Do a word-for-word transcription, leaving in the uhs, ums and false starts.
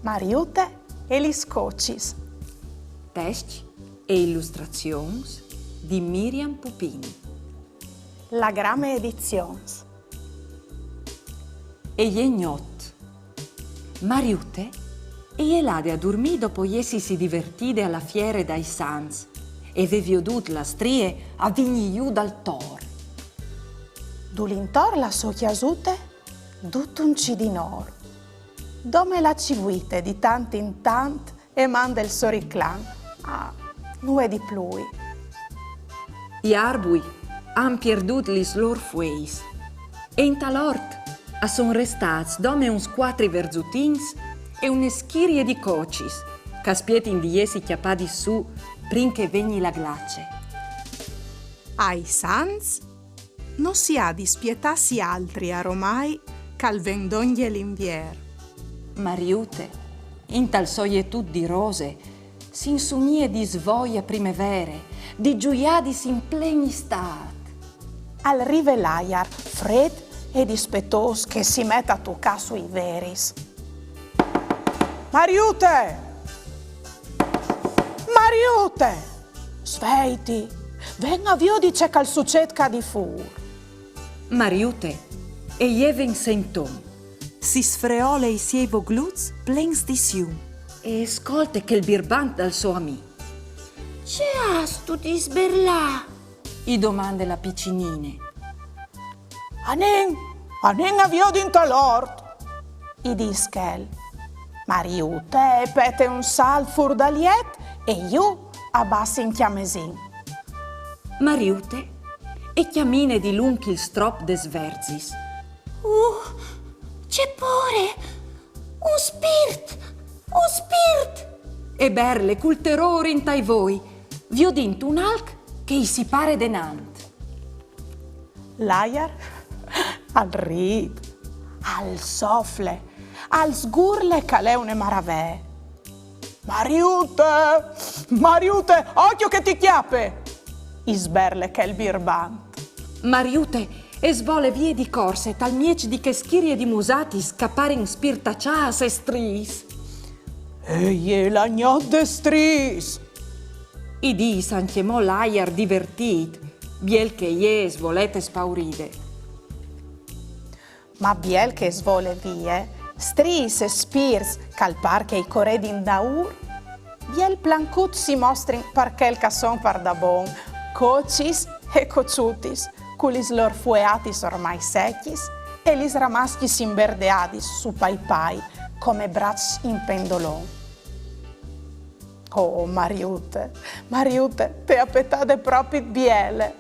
Mariute e lis cocis. Tescj e ilustrazions di Miriam Pupini. La Grame Edizions. E je gnot. Mariute e je lade a durmî dopo jessisi divertide a la fiere dai Sants e vê viodût la strie a vignî jù dal tor. Dulintor la sô cjasute dut un cidinôr. Dome la civuite di tant in tant e mande il so riclam. Ah, nuie di plui. I arbui a àn pierdût lis lôr fueis. E intal ort a son restâts dome uns cuatri verzutins e une schirie di cocis, che a spietin di jessi cjapadis sù prin che e vegni la glace. Ai Sants no si à di spietâsi altri aromai che al ven dongje l'Invier. Mariute, intal so jetut di rose, si insumie di svoi a primevere, di zuiadis in plen Istât. Al rive l'aiar frêt e dispetôs che si met a tucâ sui veris. Mariute! Mariute! Sveiti! Ven a viodi ce che al sucêt ca di fûr. Mariute e jeve in senton. Si sfreole i siei vogluts plens di sium. E scolte chel birbant dal so amì. Ce âstu di sberlâ? I domande la piçinine. Anìn, anìn a viodi intal ort, i dîs chel. Mariute e pete un salt fûr dal jet e jù a bas in cjamesin. Mariute e cjamine dilunc il strop des verzis. Uh, ce pôre! Un spirt! Un spirt! E berle cul terôr intai voi, viodint un alc che i si pare denant. L'aiar al rît, al sofle, al sgurle che al è une maravee. Mariute! Mariute! Ocjo che ti cjape! I sberle chel birbant. Mariute e svole vie di corse tal mieç di chê schirie di musatis che a parin spirtaçâts e striis. E je la gnot des striis! I dîs ancjemò l'aiar divertît, biel che e je svolete spauride. Ma biel che e svole vie, striis e spirts che al pâr che i coredin daûr, biel plancut si mostrin par chel che a son pardabon, cocis e coçutis, cu lis lôr fueatis ormai secjis e lis ramascjis imberdeadis su pai pai, come braçs in pendolon. Oh, Mariute, Mariute, te à petade propit biele!